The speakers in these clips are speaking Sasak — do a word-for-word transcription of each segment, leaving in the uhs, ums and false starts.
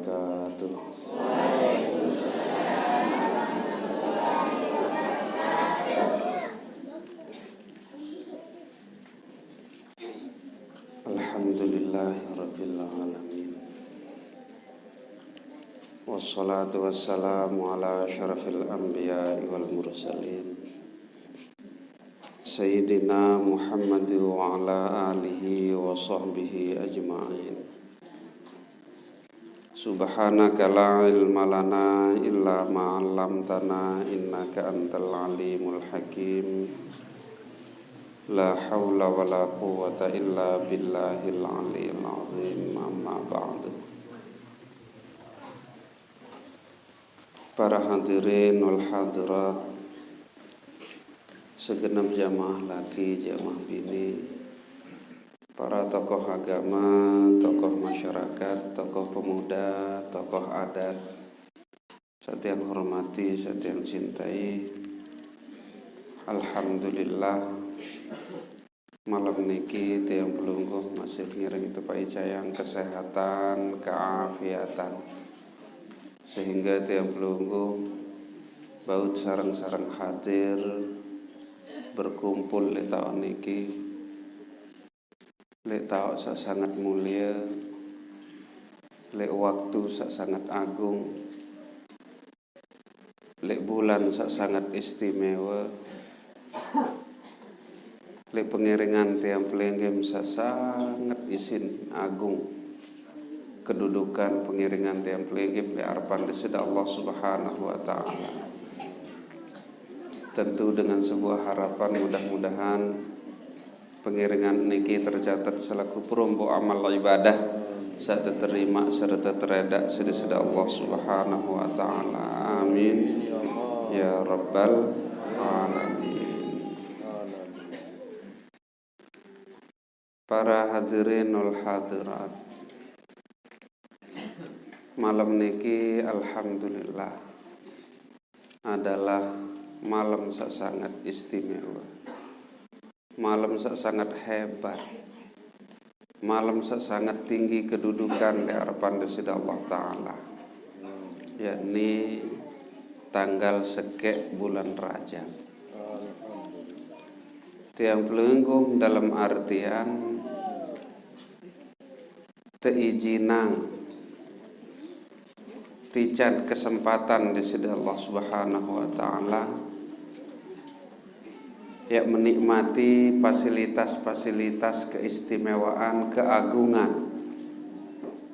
وبركاته. الحمد لله رب العالمين. والصلاة والسلام على أشرف الأنبياء والمرسلين، سيدنا محمد وعلى آله وصحبه أجمعين. سبحانك لا علم لنا إلا ما علمتنا إنك أنت العليم الحكيم. لا حول ولا قوة إلا بالله العلي العظيم. أما بعد. Para hadirin wal hadirat, segenap jamaah laki, jamaah bini, para tokoh agama, tokoh masyarakat, tokoh pemuda, tokoh adat, saq tiang hormati, saq tiang cintai. Alhamdulillah, malem niki tiang pelungguh masih ngiring tepaicayang kesehatan, keafiatan, sehingga tiang pelungguh bau sareng-sareng hadir berkumpul leq taoq niki, leq taoq saq sanget mulie, leq waktu saq sanget agung, leq bulan saq sanget istimewe, leq pengiringan tiang pelinggih saq sanget isin agung, kedudukan pengiringan tiang pelinggih leq arepan Deside Allah Subhanahu wa Ta'ala. Tentu dengan sebuah harapan, mudah-mudahan pengiringan niki tercatet selaku peromboq amal ibadah saq teterimaq serete teredaq siq Deside Allah Subhanahu wa Ta'ala. Amin ya rabbal alamin. Para hadirin wal hadirat, malem niki alhamdulillah adalah malem saq sanget istimewa, malem saq sanget hebat, malem saq sanget tinggi kedudukan leq arepan Deside Allah Ta'ala, yakni tanggal sekeq bulan Rajab. Tiang pelungguh dalem artian teijinang tican kesempatan Deside Allah Subhanahu wa Ta'ala, yaq menikmati fasilitas-fasilitas keistimewaan, keagungan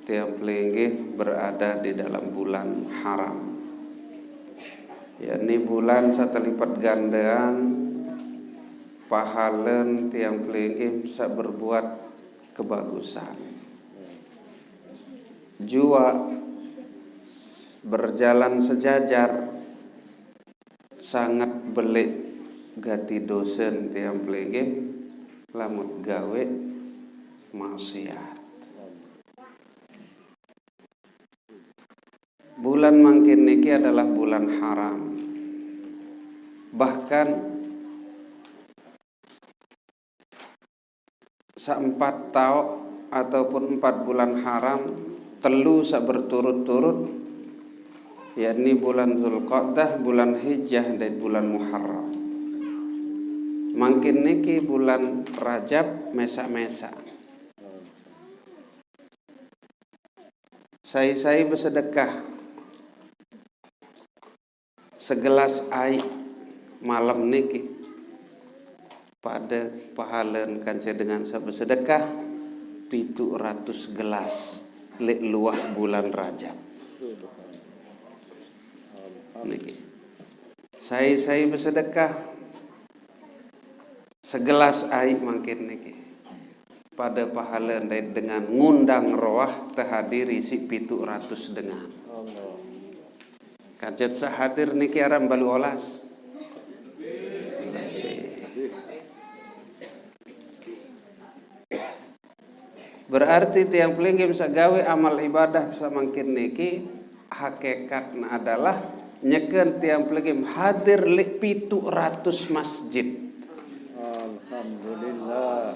tiang pelinggih berada di dalam bulan haram, yakni bulan saq telipat gandeang pahalen tiang pelinggih saq berbuat kebagusan. Juaq berjalan sejajar, sanget beleq gati dosen tiang pelinggih lamun gaweq maksiat. Bulan mangkin niki adalah bulan haram. Bahkan saq empat taoq ataupun empat bulan haram, telu saq berturut-turut, yakni bulan Zulqa'dah, bulan Hijjah, dait bulan Muharram. Mangkin niki bulan Rajab mesaq-mesaq. Sai-sai besedekah segelas aiq malem niki, pade pahalen kance dengan saq besedekah pituq ratus gelas leq luah bulan Rajab niki. Sai-sai besedekah segelas aiq mangkin niki, pade pahale dait dengan ngundang roah tehadiri siq pituq ratus dengan. Kance saq hadir niki aran baluq olas. Berarti tiang pelinggih saq gaweq amal ibadah saq mangkin niki, hakekatne adalah nyeken tiang pelinggih hadir leq pituq ratus masjid. Alhamdulillah.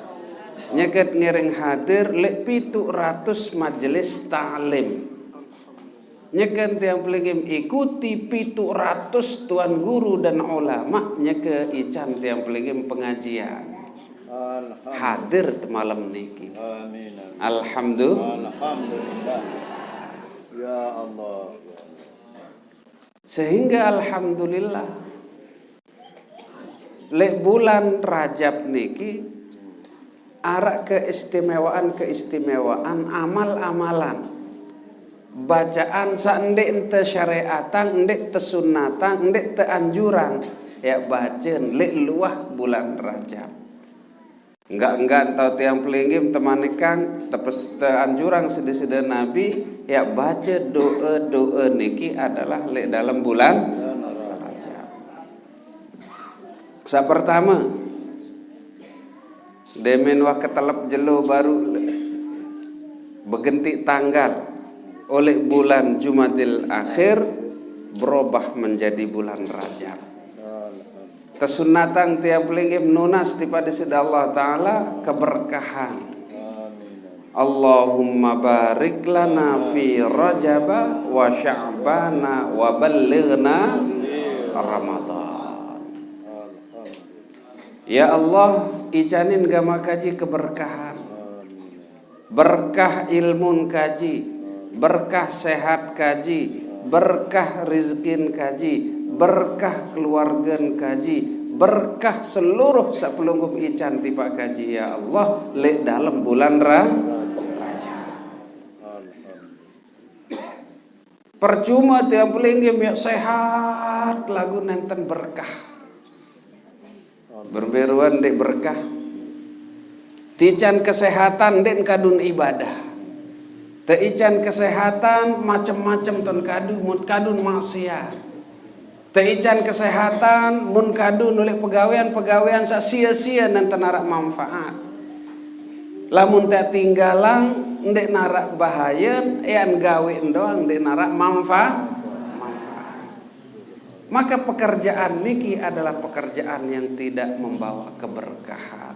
Nyeken ngiring hadir leq pituq ratus majelis taklim. Nyeken tiang pelinggih ikuti pitu ratus tuan guru dan ulama nyeke ican tiang pelinggih pengajian. Alhamdulillah. Hadir te malam niki. Amin, amin. Alhamdulillah. Alhamdulillah. Ya Allah. Sehingga alhamdulillah, lek bulan Rajab niki arak keistimewaan-keistimewaan, amal-amalan, bacaan sa ndeq te syariatang, ndeq te sunnatang, ndeq te anjurang, ya bacen lek luah bulan Rajab. Enggak-enggak tau tiang pelinggih temanikang, tepes te anjurang side-side Nabi, ya bace doe-doe niki adalah lek dalam bulan Rajab. Sa pertama, demen wah ketelep jelo baru begentik tanggal oleh bulan Jumadil Akhir berubah menjadi bulan Rajab. Tesunatang tiang pelinggih nunas tipaq Deside Allah Taala keberkahan. Allahumma barik lana fi Rajaba wa Sya'bana wa ballighna Ramadan. Ya Allah, icanin gama kaji keberkahan. Berkah ilmun kaji, berkah sehat kaji, berkah rizkin kaji, berkah keluargen kaji, berkah seluruh sapelungguh ican tipaq kaji, ya Allah, leq dalem bulan Ra-, Rajab. Percuma tiang pelinggih miaq sehat laguq nenten berkah. Berberuan ndeq berkah. Teican kesehatan ndeq kadun ibadah. Teican kesehatan macem-macem tun kadu, mun kadun maksiat. Teican kesehatan mun kadun uleq pegawean-pegawean saq sie-sie nenten araq manfaat. Lamun tetinggalang ndeq naraq bahayen, ean gaweq doang ndeq naraq manfa-, manfaat. Maka pekerjaan niki adalah pekerjaan yang tidak membawa keberkahan.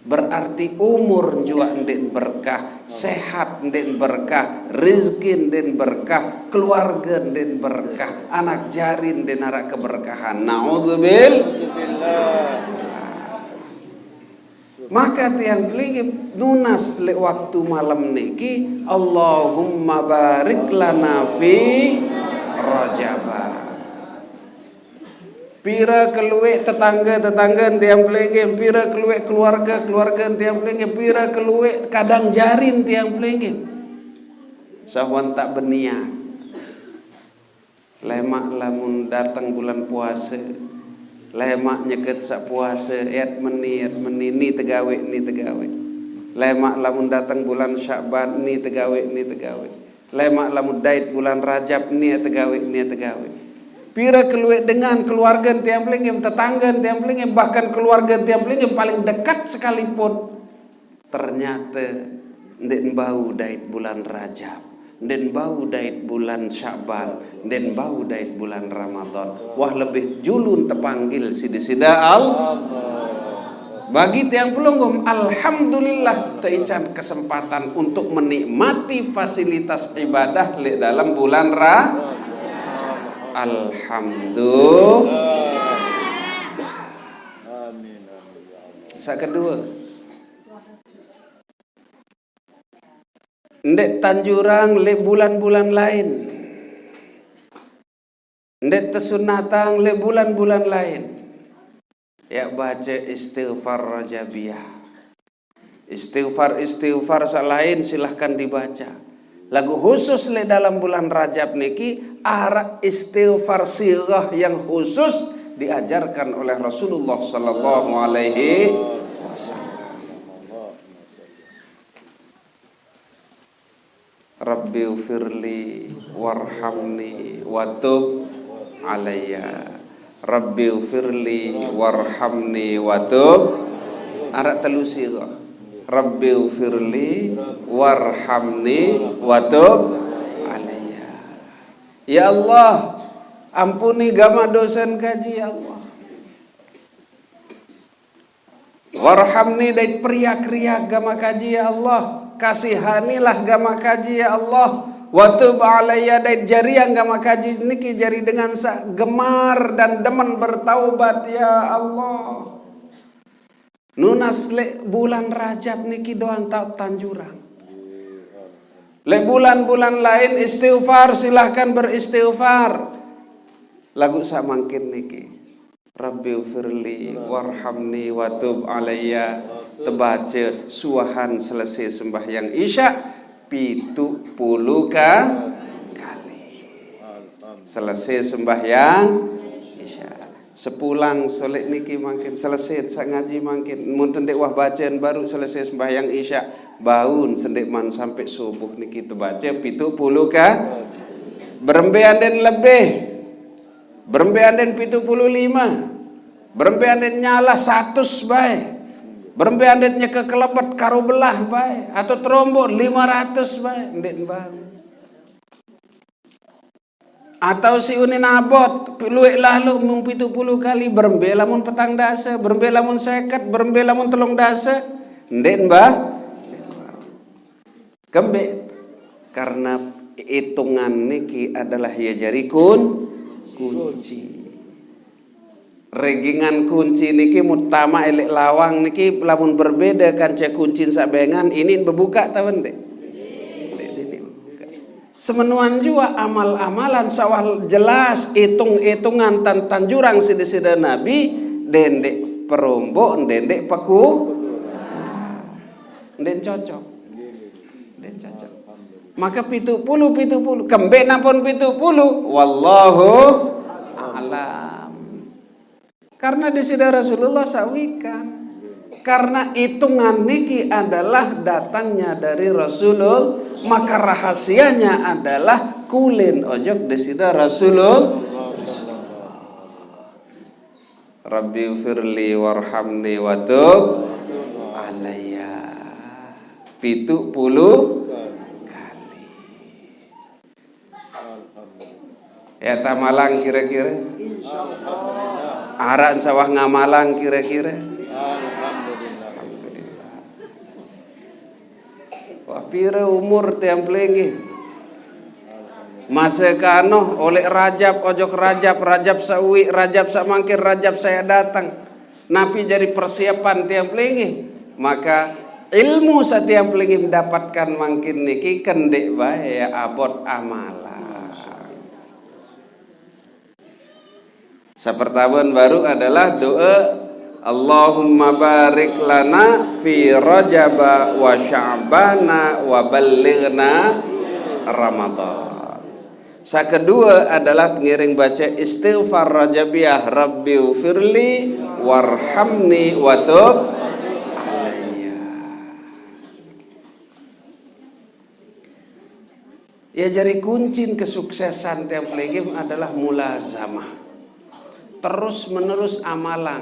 Berarti umur juaq ndeq berkah, sehat ndeq berkah, rizki ndeq berkah, keluarge ndeq berkah, anak jari ndeq naraq keberkahan. Naudzubil-, Maka tiang pelinggih nunas leq waktu malem niki, Allahumma barik lana fi Rajaba. Pire kelueq tetangge-tetanggen tiang pelinggih, pire kelueq keluarge-keluargen tiang pelinggih, pire kelueq kadang jarin tiang pelinggih. Sawan tak beniat. Lemaq lamun dateng bulan puase, lemaq nyeket saq puase, et meni, et meni, ni tegaweq, ni tegaweq. Lemaq lamun dateng bulan Sya'ban, ni tegaweq, ni tegaweq. Lemaq lamun dait bulan Rajab, ni tegaweq, ni tegaweq. Pire kelueq dengan keluargen tiang pelinggih, tetanggen tiang pelinggih, bahkan keluargen tiang pelinggih paling dekat sekalipun. Ternyate ndeqn bau dait bulan Rajab, ndeqn bau dait bulan Sya'ban, ndeqn bau dait bulan Ramadan. Wah, lebih julun tepanggil side-side Al-, bagi tiang pelungguh, alhamdulillah, teican kesempatan untuk menikmati fasilitas ibadah leq dalem bulan Ra-, Alhamdulillah. Saq kedue, ndeq tanjurang leq bulan-bulan lain. Ndeq tesunatang leq bulan-bulan lain. Ya, bace istighfar Rajabiyah. Istighfar-istighfar saq lain silahkan dibaca. Laguq khusus leq dalem bulan Rajab niki araq istighfar sirah yang khusus diajarkan oleh Rasulullah sallallahu alaihi wasallam. Rabbighfirli warhamni wa tub alayya. Rabbighfirli warhamni wa tub. Araq telu sirah. Rabbighfirli warhamni wa tub alayya. Ya Allah, ampuni gamaq dosen kaji, ya Allah. Warhamni dait periak-riak gamaq kaji, ya Allah. Kasihanilah gamaq kaji, ya Allah. Wa tub alayya, dait jari yang gamaq kaji niki jari dengan saq gemar dan demen bertaubat, ya Allah. Nunas leq bulan Rajab niki doang taoq tanjurang. Leq bulan-bulan lain istighfar, silahkan beristighfar. Laguq saq mangkin niki, Rabbighfirli warhamni wa tub alayya, tebace suahan selese sembahyang Isya pituq pulu ka-, kali. Selese sembahyang Isya. Sepulang soleq niki mangkin, selese saq ngaji mangkin, mun ndeq wah bacen baruq selese sembahyang Isya, baun sendeqman sampe subuh niki tebace pituq pulu ka-, berembe anden lebih, berembe anden pituq pulu lime, berembe anden nyalah satus bae, berembe anden nyeke kelebet karo belah bae, atau terombok lime ratus bae, ndeq bau. Atau siq unin abot, lueq laluq mung pituq pulu kali, berembe lamun petang dase, berembe lamun seket, berembe lamun telung dase, ndeq, Mbah? Kembeq? Karena itungan niki adalah ye jari kun-, kunci. Regingan kunci niki mutama eleq lawang niki lamun berbeda kance kuncin saq bengan, ini bebukaq tau ndeq? Ndeq, ini bebukaq. Semenuan juaq amal-amalan saq wah jelas itung-itungan tan-, tanjurang siq Deside Nabi, ndeq-ndeq peromboq, ndeq-ndeq peku-, ndeq cocok. Ndeq cocok. Make pituq pulu, pituq pulu. Kembeq nampun pituq pulu? Wallahu a'lam. Karena Deside Rasulullah saq wikan. Karena itungan niki adalah datangnya dari Rasulul-, maka rahasianya adalah kulen ojok Deside Rasulul-, Rabbighfirli warhamni wa tub alayya. Pituq pulu kali. Ya, tamalang kire-kire? Araq saq wah ngamalang kire-kire? Alhamdulillah. Wah, pire umur tiang pelinggih? Mase kano, oleq Rajab, ojok Rajab, Rajab saq uiq, Rajab saq mangkin, Rajab saq dateng. Napi jari persiapan tiang pelinggih? Maka ilmu saq tiang pelinggih mendapatkan mangkin niki kendeq bae abot amalan. Saq pertame baruq adalah doe, "Allahumma barik lana fi Rajaba wa Sya'bana wa ballighna Ramadan." Saq kedue adalah ngiring bace istighfar Rajabiyah, "Rabbighfirli warhamni wa tub alayya." Ya, jari kuncin kesuksesan tiang pelinggih adalah mulazamah. Terus menerus amalan.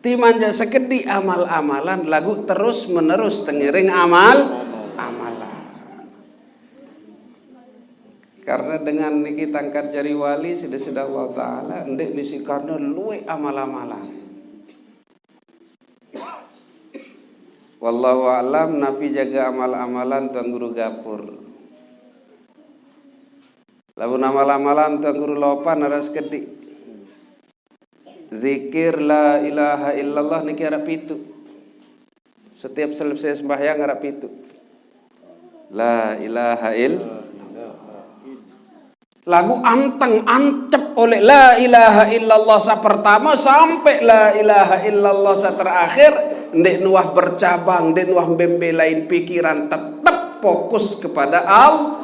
Timaq jaq sekediq amal-amalan, laguq terus menerus tengiring amal-amalan. Karena dengan niki tangkat jari wali siq Deside Allah Ta'ala, ndeq misi karena lueq amal-amalan. Wallahu a'lam, napi jage amal-amalan Tuan Guru Gapur. Lamun amal-amalan Tuan Guru Lopan araq sekediq. Zikir la ilaha illallah niki araq pituq. Setiap selesai sembahyang araq pituq. La ilaha ill-, laguq anteng ancep oleq la ilaha illallah saq pertame sampe la ilaha illallah saq terakhir, ndeq nuah bercabang, ndeq nuah mbembe lain pikiran, tetep fokus kepada Allah.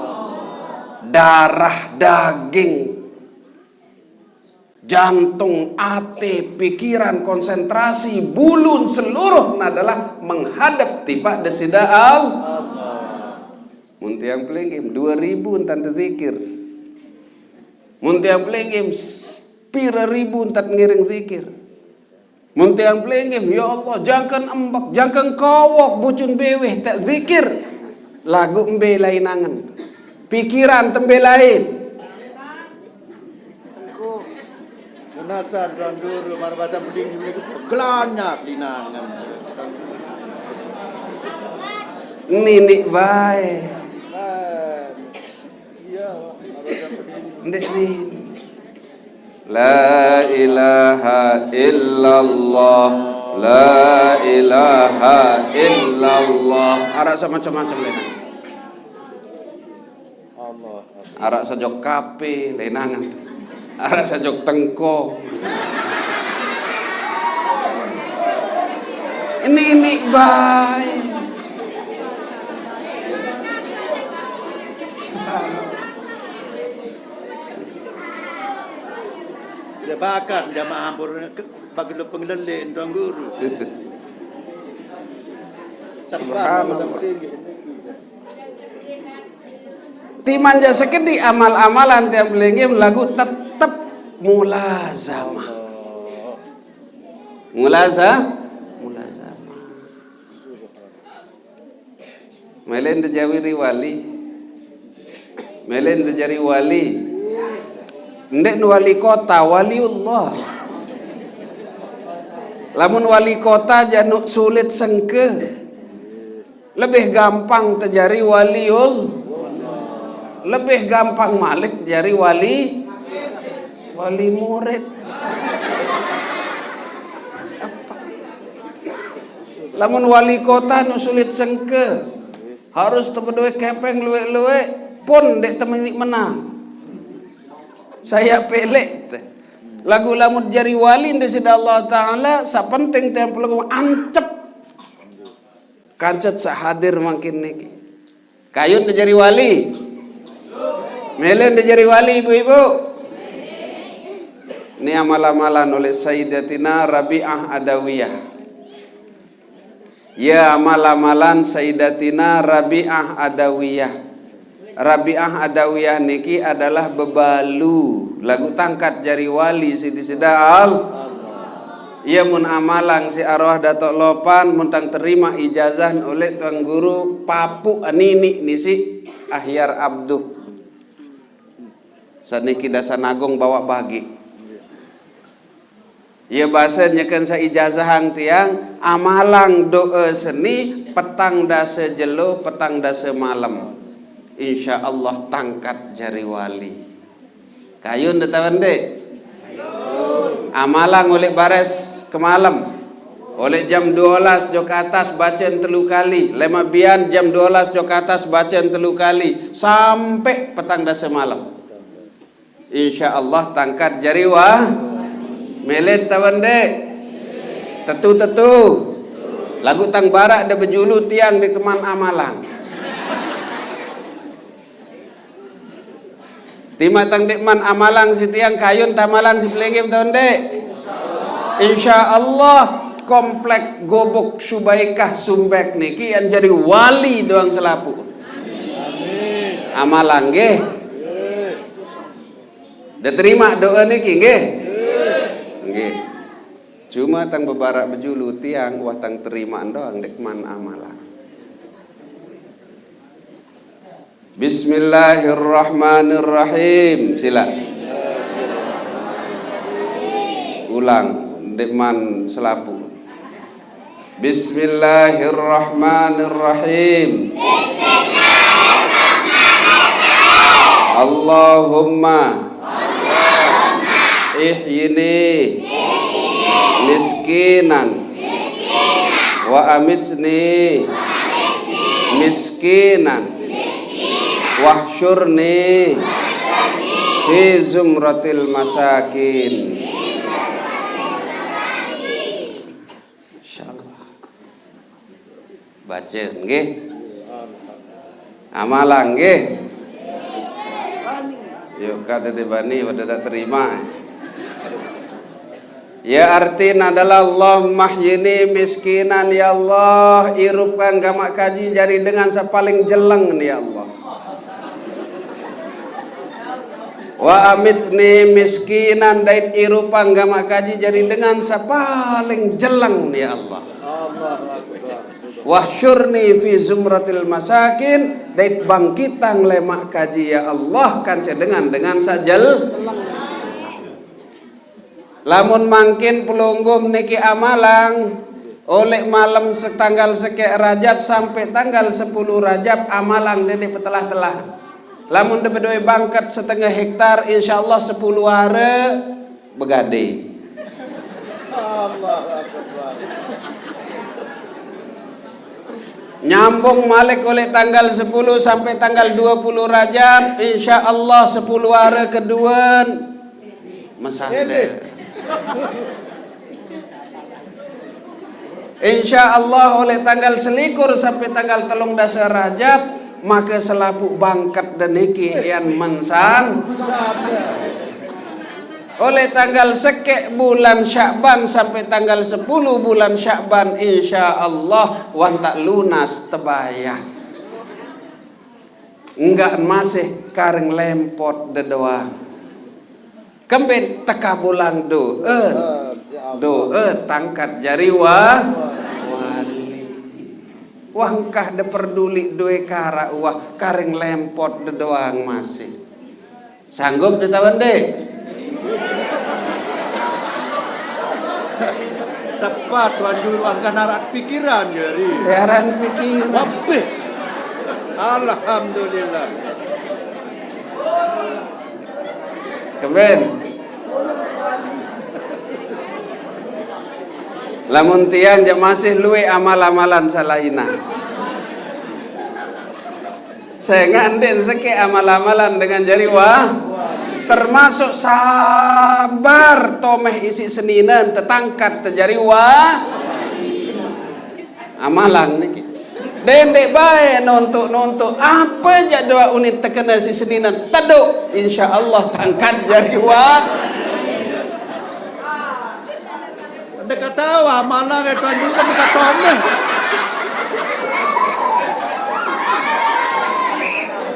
Darah, daging, jantung, ate, pikiran, konsentrasi, bulun, seluruh adalah menghadap tipaq Deside Allah. Mun tiang pelinggih due ribu ntan tezikir. Mun tiang pelinggih pire ribu ntan ngiring zikir. Mun tiang pelinggih, ya Allah, jangken embek, jangken kowok, bucun beweh teq zikir. Laguq mbe lain angen. Pikiran tembe lain. Menasan Tuan Guru, maraq batang beling niku gelanyap linangen. Niniq bae. Ndeq ni. La ilaha illallah, la ilaha illallah. Araq semacem-macem lain. Araq sajok kape, lenangan. Araq sajok tengko. Ini, ini bae. Dia bakar jamaah hampur ke-, bagi lu pengelele, Tuan Guru. Subhanallah. Timaq jaq sekediq amal-amalan tiang pelinggih laguq tetep mulazamah. Mulaza-, mulazamah. Mele ndeq jari wali. Mele ndeq jari wali. Ndeq wali kota, waliullah. Lamun wali kota jaq nuq sulit sengke. Lebih gampang tejari waliul-, lebih gampang malik jari wali, wali murid. Lamun wali kota nuq sulit sengke, harus tebedoe kepeng lueq-lueq, pun ndeq temeniq menang. Saya peleq teh. Laguq lamun jari wali ndeq siq Allah Taala, saq penting tiang pelungguh ancep. Kance saq hadir mangkin niki. Kayun ndeq jari wali. Mele ndeq jari wali, ibu-ibu. Ni amal-amalan oleh Sayyidatina Rabi'ah Adawiyah. Ye amal-amalan Sayyidatina Rabi'ah Adawiyah. Rabi'ah Adawiyah niki adalah bebalu laguq tangkat jari wali siq Deside Al-, Iya mun amalang siq arwah Datuk Lopan, mun tang terimaq ijazah oleq Tuan Guru, papuq aniniq ni siq Ahyar Abduh. Saniki dasan agung bawaq bagiq. Ye base nyeken saq ijazahang tiang, amalang do'e seni petang dase jelo, petang dase malem. Insya Allah tangkat jari wali. Kayun ndeq tawen ndeq? Amalang oleq bares kemalem. Oleq jam due olas jok atas bacen telu kali. Lemaq bian jam due olas jok atas bacen telu kali. Sampe petang dase malem. Insya Allah tangkat jari wa-, mele tawen ndeq? Tetu-tetu. Laguq tang baraq de bejulu tiang ndeqman amalang. Timaq tang ndeqman amalang siq tiang, kayun tamalang siq pelinggih tawen ndeq? Insya Allah, komplek Gubuk Subaikah Sumbek niki yan jari wali doang selapuq. Amalang nggih. Ndeq terimaq do'e niki nggih? Nggih. Cuma tang bebaraq bejulu tiang wah tang terimaq doang ndeqman amalang. Bismillahirrahmanirrahim. Silaq. Ulang, ndeqman selapuq. Bismillahirrahmanirrahim. Allahumma ihyini miskinan wa amitni miskinan wahsyurni fi zumratil masakin. Insyaallah. Bace nggih. Amalang nggih. Yuk, kada dibani, pada tak terima. Ya, artin adalah, Allahumma ahyini miskinan, ya Allah, irupang gamaq kaji jari dengan saq paling jeleng, ya Allah. Wa amitni miskinan, dait irupang gamaq kaji jari dengan saq paling jeleng, ya Allah. Wahsyurni fi zumratil masakin, dait bangkitang lemaq kaji, ya Allah, kance dengan-dengan saq jel-, lamun mangkin pelungguh niki amalang, oleq malem se-, tanggal sekeq Rajab sampe tanggal sepulu Rajab, amalang ndeq petelah-telah. Lamun de bedoe bangket setengah hektar, insyaallah sepuluh are begade. Nyambung malik oleh tanggal sepuluh sampai tanggal dua puluh Rajab, insyaallah sepuluh are keduen mesande. Insyaallah oleh tanggal selikur sampai tanggal telung dasa Rajab, maka selapuq bangket deniki yan mensan. Oleh tanggal sekeq bulan Sya'ban sampai tanggal sepuluh bulan Sya'ban, insyaallah wantaq lunas tebayah. Enggak masih karing lempot dedoang. Kembin tekabulang doe. Doe tangkat jari wa-, wali. Wah, engkah de perduli doe kara uwah karing lempot dedoang masih. Sanggup ditawan, Dek? Tepat, Tuan Guru, engkah narak pikiran jari. Heran pikiran. Wabih. Alhamdulillah. Kembin. Lamun tiang jaq masih lueq amal-amalan salaina. Sengaq ndeq sekeq amal-amalan dengan jari wa-, termasuk sabar tomeh isiq seninen tetangkat tejari wa-, amalan niki. Dendeq bae nontoq-nontoq, ape jaq doang unin tekene siq seninen, tedoq, insyaallah tangkat jari wa-, Ndeq tao amalan, eh, Tuan Guru, ndeq tao meh.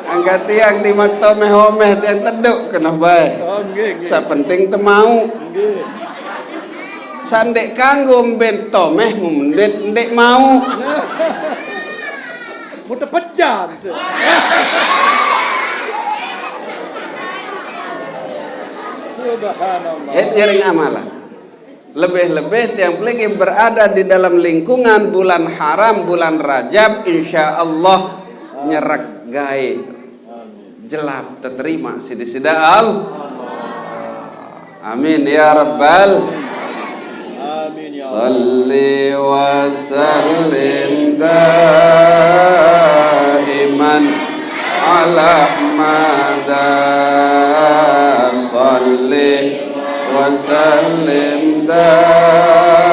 Angkat tiang timaq tomeh omeh, tiang tedoq keneh bae. Oh, nggih, nggih. Saq penting temauq. Nggih. Saq ndeq kanggo mben tomeh, mendit ndeq mauq. Muter pejan tu. Subhanallah. Et ngiring amalan. Lebih-lebih tiang pelinggih berada di dalam lingkungan bulan haram, bulan Rajab, insyaallah nyerek gae. Jelap teterima siq Deside All. Amin ya rabbal. Amin ya Allah. Salli wa sallim daiman ala Ahmada. Salli wa sallim daiman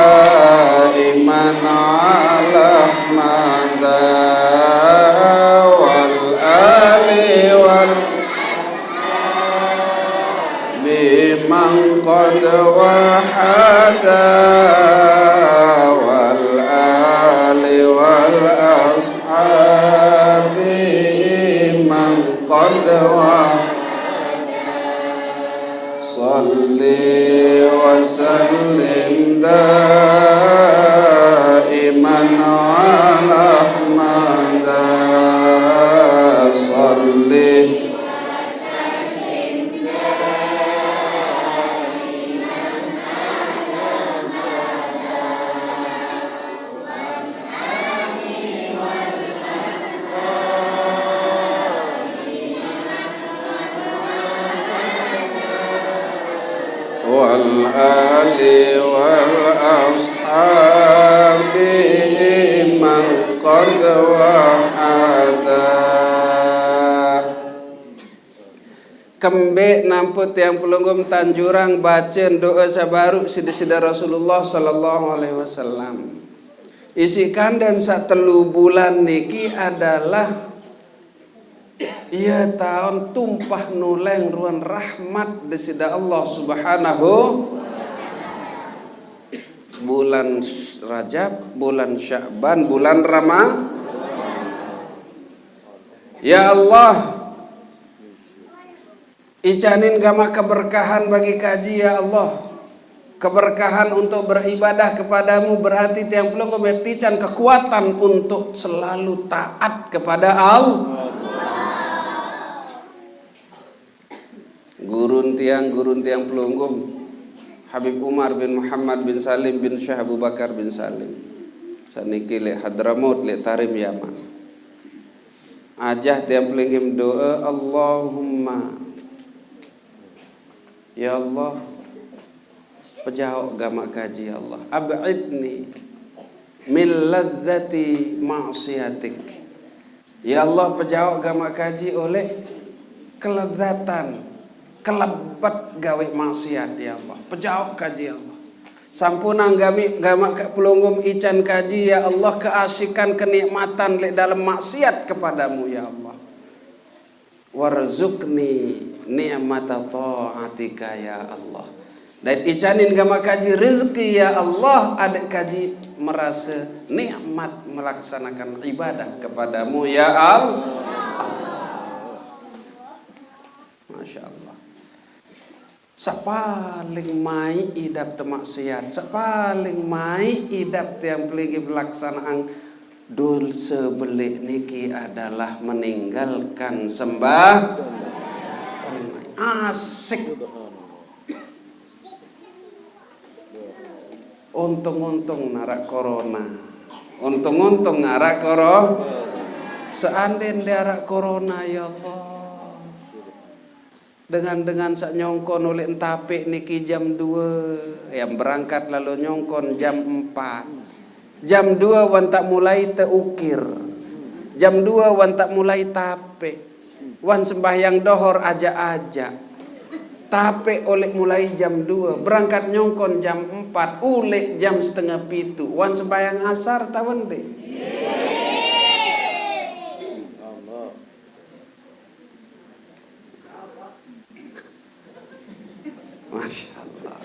ala Ahmada wal ali wal biman qad wahada wal ali wal ashabi man qad wahada. Salli wa sallim daiman ala Ahmada. Salli. Wal ali wal ashabi man qad wahada. Kembeq nampuq tiang pelungguh tanjurang bace doe saq baruq siq Deside Rasulullah sallallahu alaihi wasallam. Isiq kanden saq telu bulan niki adalah ie taun tumpah nuleng ruen rahmat Deside Allah Subhanahu, bulan Rajab, bulan Sya'ban, bulan Rama-, Ya Allah, icanin gamaq keberkahan bagi kaji, ya Allah. Keberkahan untuk beribadah kepadamu, berarti tiang pelungguh metican kekuatan untuk selalu taat kepada Allah. Gurun tiang, gurun tiang pelungguh, Habib Umar bin Muhammad bin Salim bin Syekh Abu Bakar bin Salim. Saniki leq Hadramaut, leq Tarim Yaman. Ajah tiang pelinggih doa, Allahumma, ya Allah, pejaok gamak kaji, ya Allah, ab'idni min ladzati ma'siyatik. Ya Allah, pejaok gamak kaji oleh kelezatan, kelebet gawe maksiat, ya Allah. Pejaok kaji, ya Allah. Sampunang gamak pelungguh ican kaji, ya Allah, keasikan, kenikmatan lek dalam maksiat kepadamu, ya Allah. Warzuqni ni'mata ta'atika, ya Allah. Dan icanin gamak kaji rezeki, ya Allah, adek kaji merasa nikmat melaksanakan ibadah kepadamu, ya Allah. Masya Allah. Sapaling mai idap temaksiat, sapaling mai idap tiang pelinggih pelaksanaan dosa belik niki adalah meninggalkan sembah. Paling mai asik. Untung-untung narak corona. Untung-untung narak corona. Seandainya narak corona, ya Allah. Dengan-dengan sak nyongkon oleh entapek niki jam dua, yang berangkat lalu nyongkon jam empat. Jam dua wan tak mulai teukir. Jam dua wan tak mulai tapek. Wan sembahyang dohor aja-aja. Tapek oleh mulai jam dua, berangkat nyongkon jam empat, ulek jam setengah pitu. Wan sembahyang asar tawen deh. Masya Allah.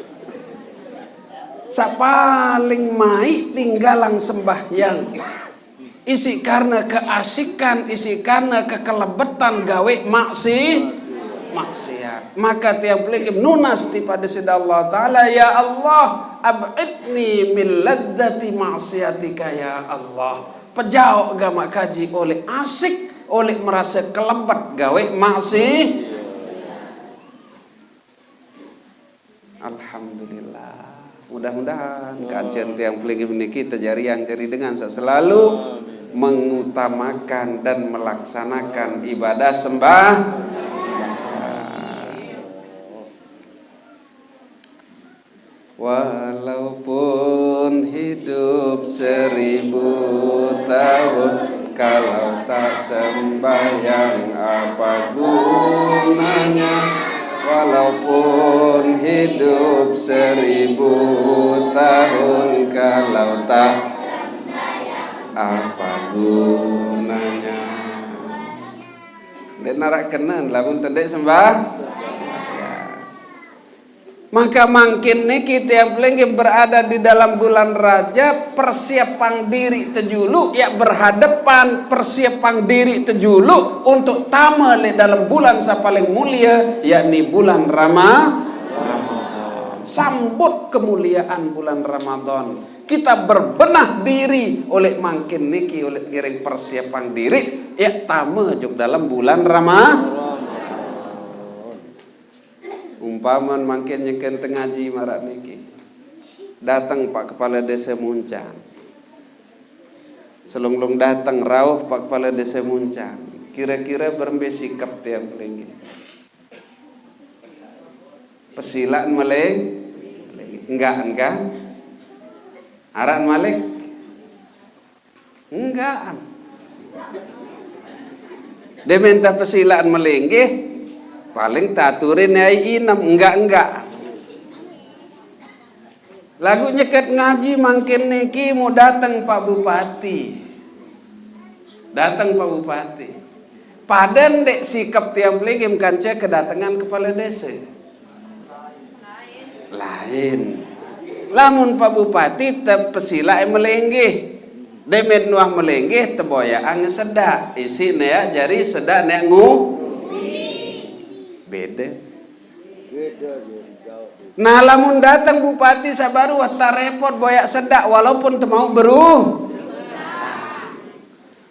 Sapaling mai tinggalang sembahyang. Isi karena keasikan, isi karena kekelebetan gawe maksi, maksiat. Maka tiang pelinggih nunas tipada sida Allah Ta'ala, ya Allah, ab'idni min ladzati maksiatika, ya Allah. Pejaok gamak kaji oleh asik, oleh merasa kelebet gawe maksi. Alhamdulillah. Mudah-mudahan kancen tiang pelinggih niki tejariang jari dengan sak selalu mengutamakan dan melaksanakan ibadah sembah. Walaupun hidup seribu tahun, kalau tak sembahyang apa gunanya? Walaupun hidup seribu tahun, kalau tak apa gunanya? Dek narak kenen lamun tedek sembah. Maka mangkin niki tiang pelinggih berada di dalam bulan Rajab, persiapang diri tejulu, ya berhadapan persiapang diri tejulu untuk tama le dalam bulan sapaling mulia, yakni bulan Rama-, Ramadan. Sambut kemuliaan bulan Ramadan. Kita berbenah diri oleh mangkin niki, oleh ngiring persiapang diri, ya tama jok dalam bulan Rama-, Umpaman mangkin nyeken tengaji marak niki. Datang Pak Kepala Desa Muncang. Selunglung datang rauh Pak Kepala Desa Muncang. Kira-kira berembe sikap tiang pelinggih? Pesilaan meleng? Enggak, enggak. Aran malik? Enggak. Dia minta pesilaan melinggih, paling taturin ai inem, enggak-enggak. Lagu nyeket ngaji mangkin niki mau datang Pak Bupati. Datang Pak Bupati. Padan dek sikap tiang pelinggih kance kedatangan kepala desa. Lain. Lamun Pak Bupati tepesila melinggih. Demen nuah melinggih teboyaan sedak. Isi ne ya, jari sedak nek ngu. Beda. Nah, lamun datang Bupati sabaru wah tarepot boyak sedak walaupun temau beru.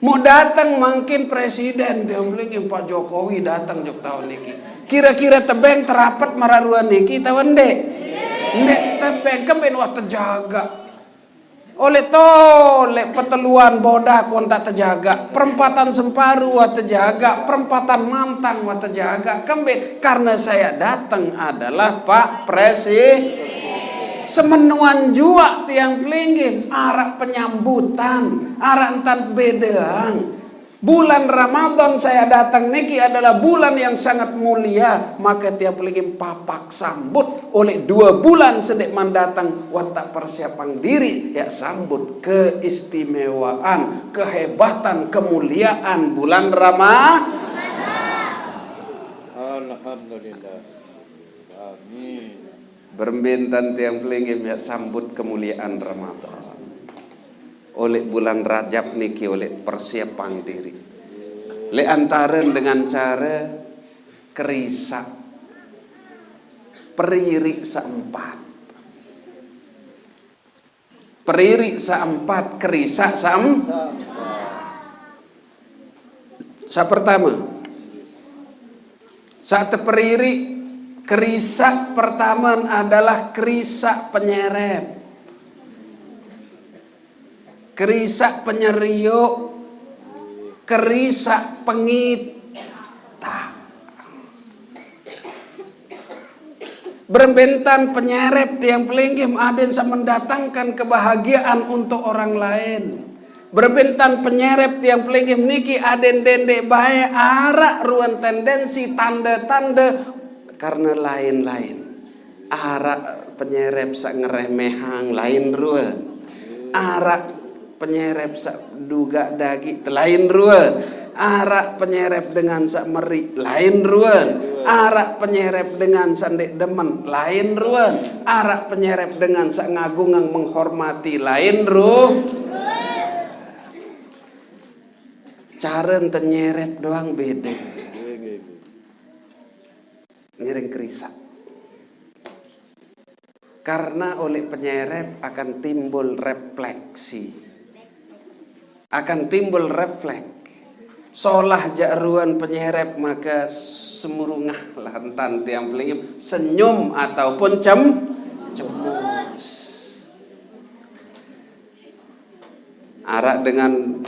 Mau datang mangkin presiden, dia bilang Pak Jokowi datang jok tahun niki. Kira-kira tebeng terapet mararuan niki tahun dek. Ndek tebeng kemben wah terjaga. Oleh tolek peteluan Bodak wan tak tejaga, perempatan Semparu wa tejaga, perempatan Mantang wa tejaga. Kembe, karena saya datang adalah Pak Presi. Semenuan jua tiang pelinggih, arak penyambutan, arak entan bedeang. Bulan Ramadan saya datang niki adalah bulan yang sangat mulia, maka tiang pelinggih papak sambut oleh dua bulan sedek mandatang, watak persiapang diri, ya, sambut keistimewaan, kehebatan, kemuliaan bulan Ramadan. Alhamdulillah. Amin. Berembe entan tiang pelinggih, ya, sambut kemuliaan Ramadan. Oleh bulan Rajab niki, oleh persiapang diri. Lek antaren dengan cara kerisak. Peririk seempat. Peririk seempat, kerisak seem. Sa pertama. Sa teperirik, kerisak pertama adalah kerisak penyerep. Kerisak penyeriuk, kerisak pengit. Berembe entan penyerep tiang pelinggih aden sa mendatangkan kebahagiaan untuk orang lain. Berembe entan penyerep tiang pelinggih niki aden dendek bae, arak ruan tendensi tanda-tanda karena lain-lain. Arak penyerep sa ngeremehang, lain ruan. Arak penyerep sa duga dagi, lain ruan. Arak penyerep dengan sa meri, lain ruan. Arak penyerep dengan sa ndek demen, lain ruan. Arak penyerep dengan sa ngagungang, menghormati, lain ru. Cara enten nyerep doang beda. Ngiring kerisak. Karena oleh penyerep akan timbul refleksi. Akan timbul refleks. Solah jak ruan penyerep, maka semurungah lah entan tiang pelinggih, senyum ataupun cem, cemus. Arak dengan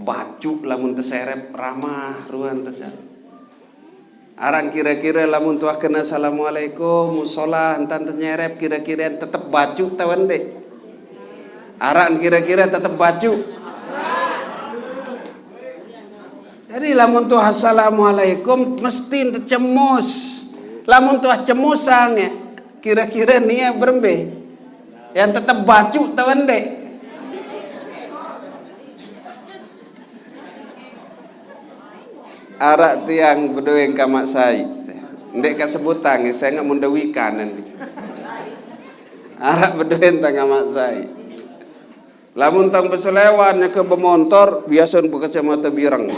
bacu lamun teserep ramah ruan teserep. Arak kira-kira lamun tuah kena assalamualaikum, musola, entan tenyerep, kira-kira tetep bacu tawan dek. Arak kira-kira tetep bacu. Jadi lamun tuah assalamualaikum mesti ente cemus. Lamun tuah cemus sange, kira-kira nia berembe. Yang tetep bacu tawan dek. Arak tiang bedoeng kamak sai. Ndek kasebutang, saya nggak mundawikan nanti. Arak bedoeng tang kamak sai. Lamun tang beselewan ke bemontor, biasa bekacamata bireng.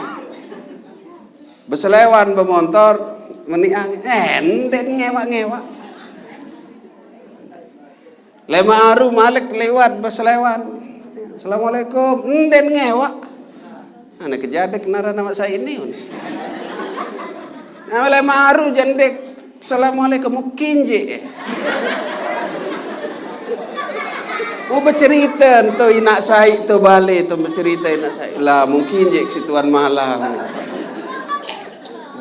Beselewan bemontor, meniang, eh, ndek ngewa-ngewa. Lema aru malek lewat beselewan. Assalamualaikum, enden ngewa. Anak kejadek nara nama saya ini. Nama lema aru jendek. Assalamualaikum, mungkin je. Mau bercerita tu inak saya tu balik tu bercerita inak saya. Lah mungkin je si tuan malah.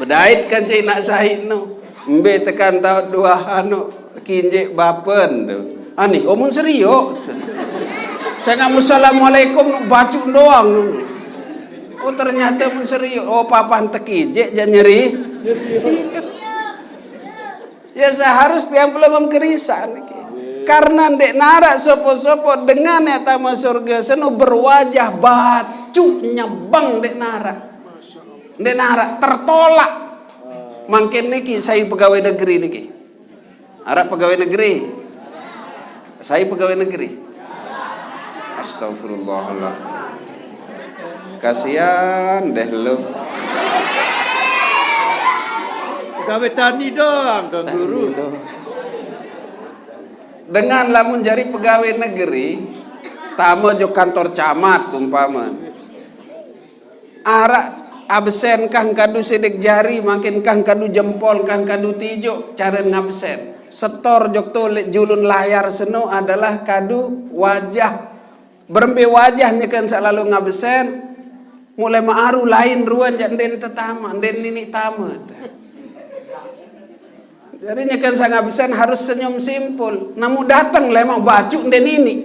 Bedait kan si inak saya tu. Mbe tekan tahu dua anu. Kinjek bapen tu. Ani, omun serio. Saya nggak assalamualaikum, nu bacu doang. Oh, ternyata mun serio. Oh, papan tekinjek je nyeri. Ya seharus tiang pula mengkerisan. Karena ndek narak sopo-sopo dengan ya tama surga seno berwajah bacu nyebang ndek narak. Ndek narak tertolak. Mangkin niki saya pegawai negeri niki. Arak pegawai negeri. Saya pegawai negeri. Astagfirullahaladzim. Kasihan deh lo. Pegawai tani doang, Tuan Guru. Dengan lamun jari pegawai negeri, tama jo kantor camat umpama. Arak absen kah kadu sidik jari, mangkin kah kadu jempol, kah kadu tijuk, caren ngabsen. Setor jok tu lek julun layar seno adalah kadu Wajah, berembe wajah nyeken saq lalo ngabesen, muq lemaq aru lain ruen jaq nden tetama, nden niniq tame. Jari nyeken saq ngabesen harus senyum simpul. Namu dateng lemaq bacuq nden niniq.